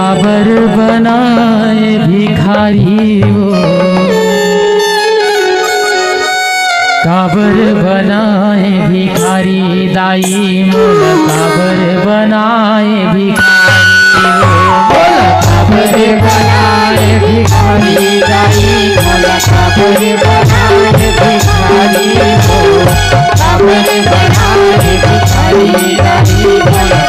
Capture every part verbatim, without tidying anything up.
काबर बनाए भिखारी वो, काबर बनाए भिखारी दाई मोला, काबर बनाए भिखारी वो। बोला, काबर बनाए भिखारी दाई मोला, काबर बनाए भिखारी वो, काबर बनाए भिखारी दाई मोला।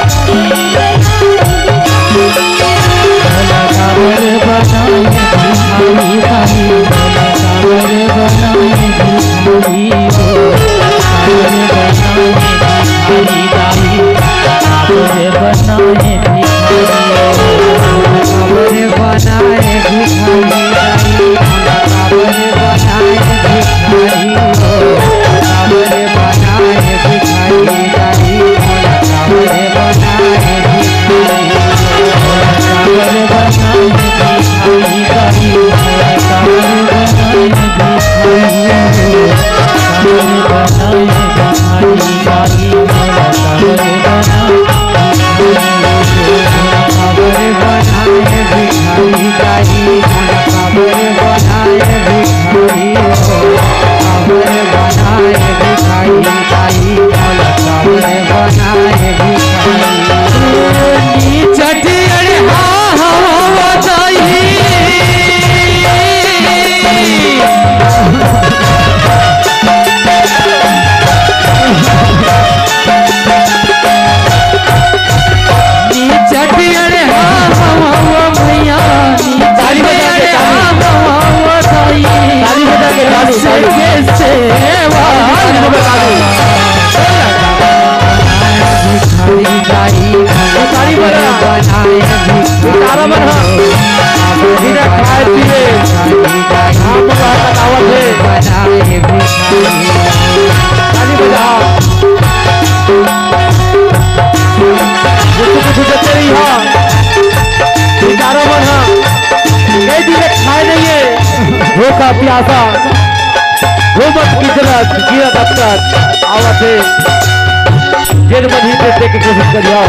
भिखारा मन ह कई दिन ले खाए नइ हे, भूखा प्यासा, घूमत किचरत, गिरत अटकत आवत हे। जेन मन ही दे के कोशिश करिहा।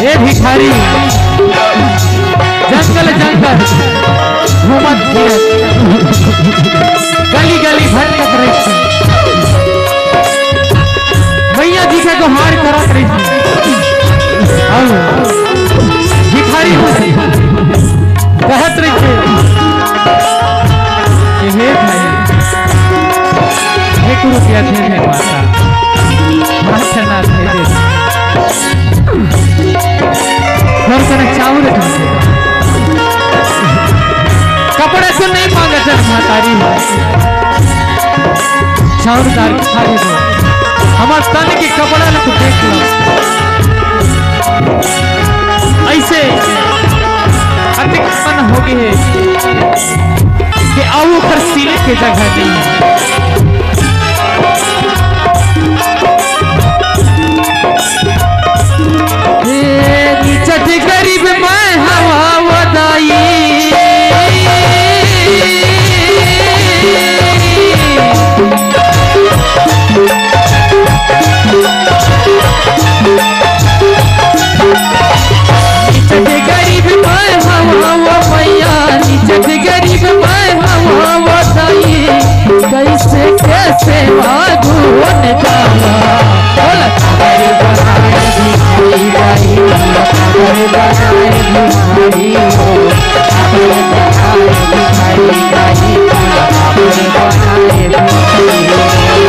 ए भिखारी, जंगल जंगल घूमत फिरत, गली गली भटकत रहिथे। मइया जी के गोहार करत रहिथे। अउ भिखारी मन कहत रहिथे, हे भाई, एक रुपया दे दे माता, माता ना दे दे। घर कने चाउर कइसे? कपड़ा तो नहीं मांगत हे महतारी, चाउर दार खा ले दो। हमर तन के कपड़ा ल तो देख लो। अइसे अतिक मन हो गे हे। अउ ओकर सिले के जगह नहीं हे। हे निचट गरीब मैं हवं वो दाई। निचट गरीब मैं हवं वो मैया, निचट गरीब मैं हवं वो दाई। कइसे कइसे आगू न जावा, बोला काबर बनाए भिखारी दाई, काबर बनाए भिखारी हो, काबर बनाए भिखारी दाई, काबर बनाए भिखारी हो।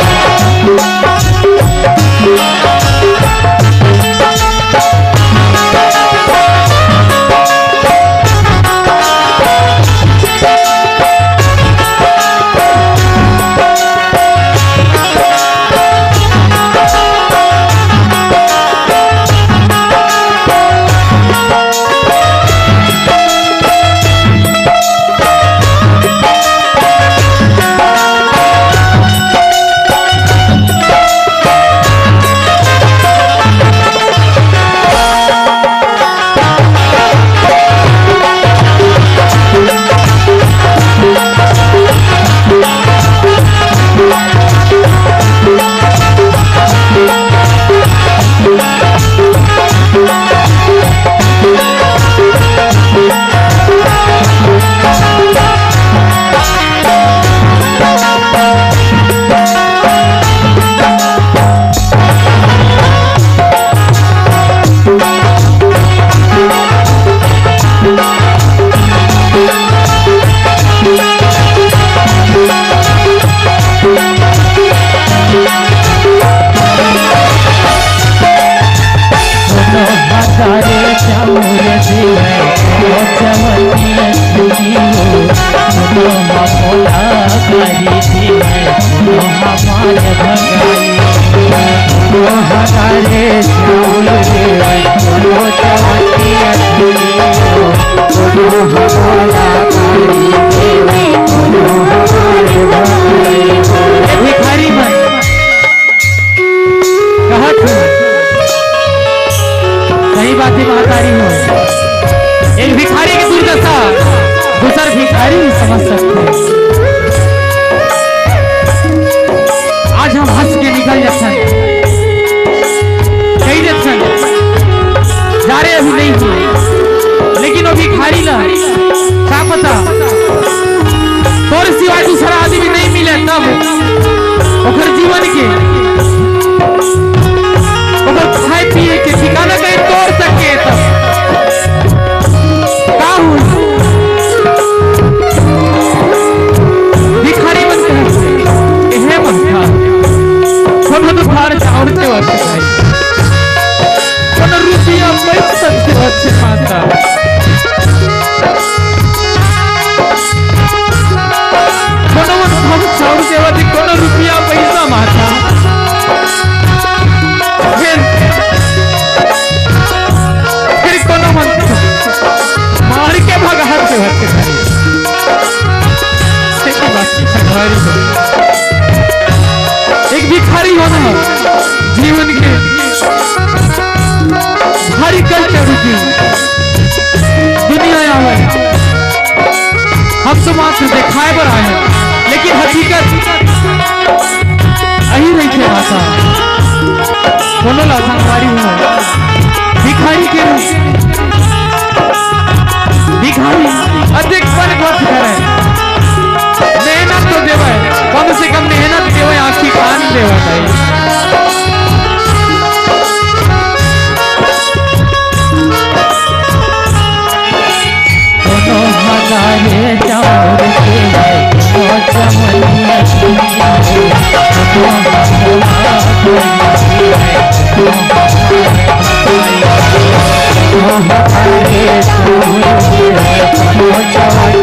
भिखारी मन कहत हे, सही बात हे महतारी हो, एक भिखारी के दुर्दशा दूसर भिखारी नहीं समझ सकते। आज हम हंस के निकल जाथन, कहि देथन, जा रे अभी नहीं हुए, लेकिन वो भिखारी ला का पता, तोर सिवाय दूसरा आदमी नहीं मिले, तब ओकर जीवन के, ओकर खाए पिए के ठिकाना कहीं तोर सके, तब का हो? भिखारी मन कहे, "हे मन का, कोनो दुखार चाउर के वास्ते भाई, कोनो रुपया पैसा के वास्ते माता।" कोनो मन हम चाउर देवत हे, कोनो रुपया पैसा माता। फिर, फिर कोनो मन मार के भगात देवत हे। एक बात की संगवारी हो। एक भिखारी होना जीवन के भारी कष्ट रूपी दुनिया आवे। हम तो मात्र दिखाए बर आए हैं, लेकिन हकीकत यही रही थे भाषा। कोनो ला संगवारी हो, भिखारी के रूप, भिखारी अधिक मन गोठ करे, मेहनत तो देवे, कम से कम मेहनत देवे, आँखी कान देवे भाई। कोनो हजारे चाउर के है, कोनो चमनिया चुनिया है, कोनो हजारे चाउर के है, कोनो हजारे चाउर के है, कोनो चमनिया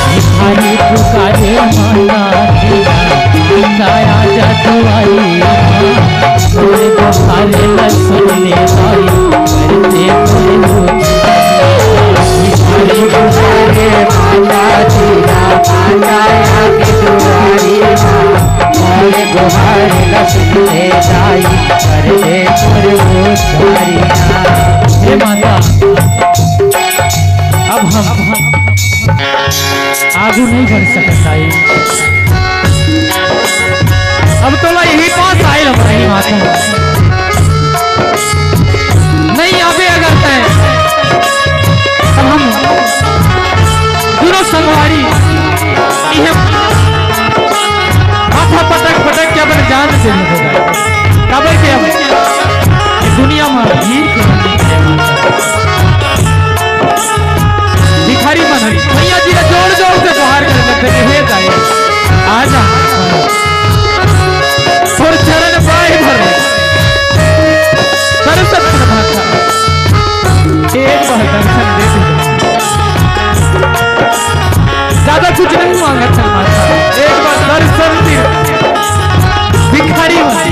भिखारी पुकारे माता दीना, माता आजा दुआरी माँ, तोरे पुकारे ला सुन ले दाई, करते तोरे हो। भिखारी पुकारे माता दीना, माता आके दुआरी माँ, तोरे गुहार ला सुन ले दाई, करते तोरे हो दुआरी माँ। हे माता, अब हम आगू नहीं बढ़ सकत आई। अब तोला यही पास आयल हम नहीं माता। नहीं आबे अगर तैं, तब हम दुनों संगवारी इहे माथा पटक पटक के अपन जान दे देबो। काबर के हम ये दुनिया में भीड़ के भिखारी मन ह, मैया जी ला जोर जोर से गुहार करे लगथे कि हे दाई, आजा, तोर चरण पाए भर, दर्शन कर माता, एक बार दर्शन दे दे। ज्यादा कुछ नहीं मांगत है माता, एक बार दर्शन दे। भिखारी मन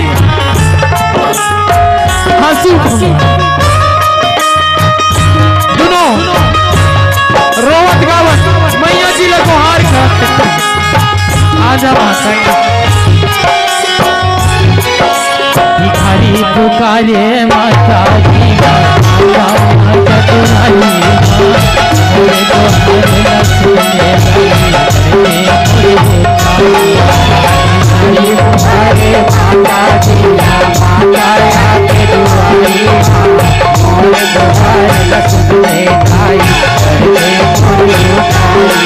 आंसू भरे। दुनों रोवत गावत मैया जी ला गुहार करत हे। आजा माता। भिखारी पुकारे माता जी, माता, माता चतुराई माँ, मोरे गुहार ला सुने लाई, मोरे गुहार ला सुने लाई। भिखारी पुकारे माता जी, माता आके दुआरी माँ, मोर गुहार ला सुन ले दाई, कर दे मोर उद्धारी।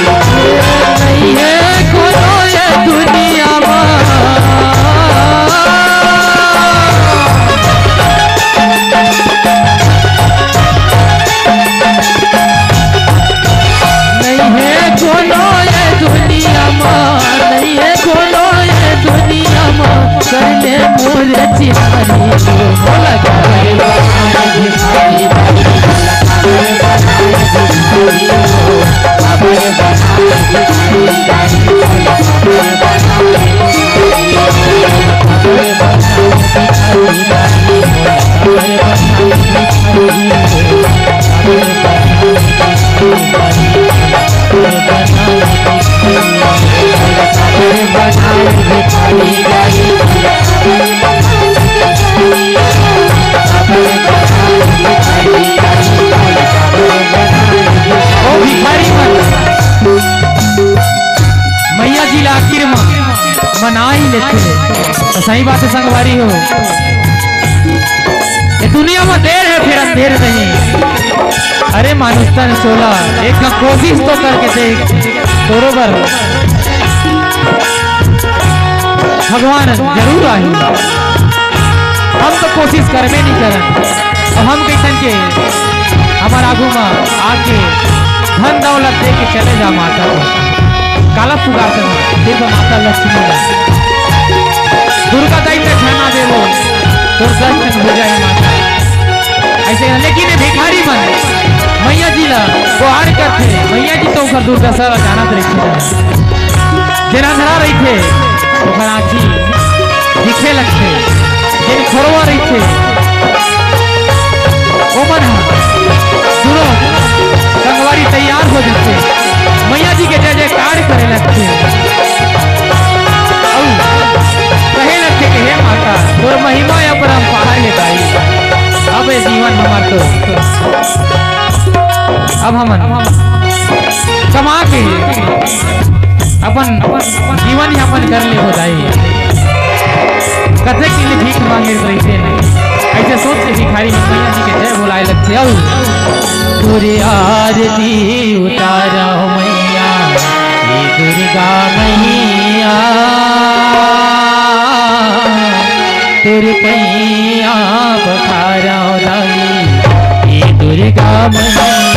नहीं है कोनो ये दुनिया मा। नहीं है कोनो ये दुनिया मा, नहीं है कोनो ये दुनिया मा, कर ले मोर चिन्हारी। बोला ओ भिखारी मन, मैया जी ला आखिर म मना ही लेथे। तो सही बात है संगवारी हो, ये दुनिया में देर है फिर अंधेर नहीं। अरे मानुष तन चोला, एक ना कोशिश तो करके देख, बरोबर भगवान जरूर आही। हम तो कोशिश करबे नहीं करन, तो हम कैसन के हमार आगू में आके धन दौलत दे के चले जा माता को। काला पुकार कर देव माता लक्ष्मी ला। दुर्गा दाई ते झना देवो, तो दर्शन हो जाए माता। ऐसे लेकिन ये भिखारी मन मैया जी ला गुहार करथे, मैया दुर्दशा ला जानत रहिथे। जेन अंधरा रहिथे, ओकर आँखी दिखे लगथे। जेन खोरवा रहिथे, ओमन ह दुनों संगवारी तैयार हो जथे। मैया जी के जय जयकार करे लगथे। अउ कहे लगथे कि हे माता, तोर महिमा अपरंपार हे दाई। अब ये जीवन हमर तो, अब हमन कमा के अपन जीवन यापन कर ले हो दाई। कथे के लिए भीख मांगे रहिथे नहीं। ऐसे सोच के भिखारी मन मैया जी के जय बोलाए लगथे। अउ तोरे आरती उतारव मैया, हे दुर्गा मैया, तोरे पैया पखारव दाई, हे दुर्गा मैया।